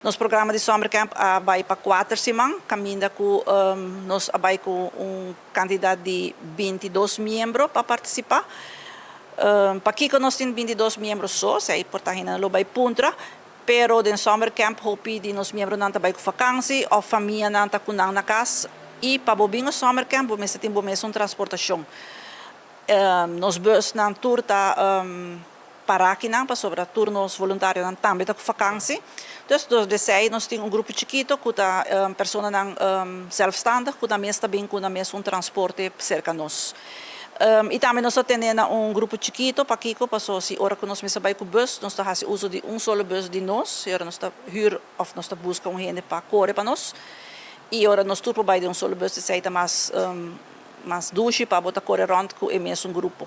Nos programa di Summer Camp a bai pa 4 siman, kaminda ku nos a bai ku un kantidat di 22 miembro pa partisipá. Pa kiko nos tin 22 miembro so, esei por ta hende lo bai puntra, pero den Summer Camp hopi di nos miembronan ta bai ku vakantie òf famianan ta ku nan na kas i pa bo bin Summer Camp bo mester tin bo mes un transportashon. Nos busnan tur ta pará akinan pasobra tur nos voluntarionan tambe ta ku vakantie. Dus desei nos tin un grupo chikitu ku ta personanan zelfstandig ku tambe ta bin ku nan mes un transporte serka nos. I tambe nos ta tene un grupo chikitu pa kiko paso si ora ku nos mester bai ku bus, nos ta hasi uso di un solo bus di nos, i ora nos ta huur òf nos ta buska un hende pa kore pa nos. I ora nos tur por bai den un solo bus, esei ta mas dushi pa bo ta kore rònt ku e mesun grupo.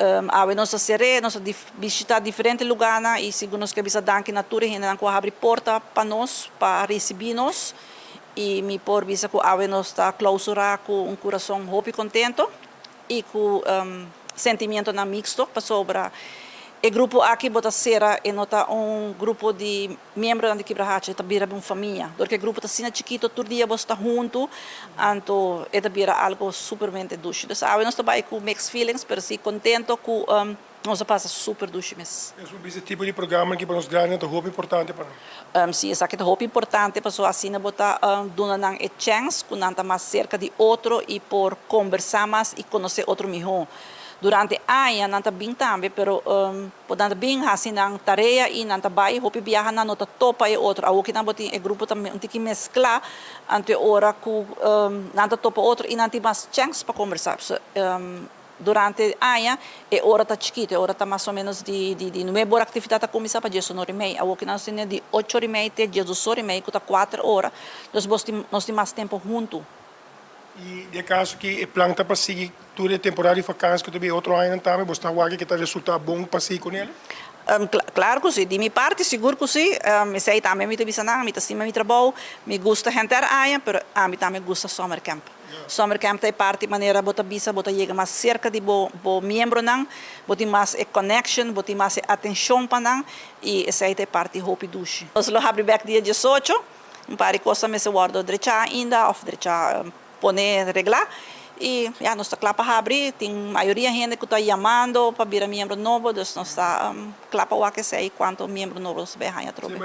Awe nos a ser'é, nos a bishitá diferente lugánan i sigur nos ke bisa danki na tur hendenan ku a habri porta pa nos, pa risibí nos. I mi por bisa ku awe nos ta klousurá ku un kurason hopi kontentu i ku sentimentonan miksto pasobra e grupo aki bo ta sera e no ta un grupo di miembronan di Kibrahacha, ta bira un famia. Dor ku e grupo ta asina chikitu, tur dia bo ta huntu, anto e ta bira algu supermente dushi. Dus awe nos ta bai ku mixed feelings, pero si kontentu ku nos a pasa super dushi mes. E tipo di programa aki pa nos grandi ta hopi importante pa nos. Si, esaki ta hopi importante, paso asina bo ta duna nan e chance ku nan ta mas serka di otro i por kombersá mas i konosé otro mihó. Durante aña nan ta bin tambe, pero por nan ta bin hasi nan tarea i nan ta bai hopi biaha nan no ta topa e otro. Awor ku nan bo tin e grupo ta un tiki mesklá, anto ora ku nan ta topa otro i nan tin mas chance pa kombersá. So, durante aña e ora ta chikitu, e ora ta mas o ménos di 9 or aktividat ta kuminsá pa 11:30. Awor ku nos tin di 8:30 te 12:30, ku ta 4 ora. Dus nos tin mas tempu huntu. I den kaso ku e plan ta pa sigui tur e temporada di vakantie ku tambe otro aña tambe, bo ta wak ku ta resultá bon pa sigui kuné? Klaro ku si, di mi parti sigur ku si. Esei tambe mi ta bisa nan, mi ta stima mi trabou, mi gusta henter aña, pero ami tambe gusta summer camp. Summer camp ta parti manera bo ta bisa, bo ta yega mas serka di bo miembronan, bo tin mas e connection, bo tin mas e atenshon pa nan i esei ta parti hopi dushi. Nos lo habri bèk dia 18, un par di kos mester wòrdu drechá ainda òf drechá, pone reglá i ya nos ta kla pa habri. Tin mayoria hende ku ta yamando pa bira miembro nobo, dus nos ta kla pa wak esei kuantu miembro nobo nos ta bai haña atrobe.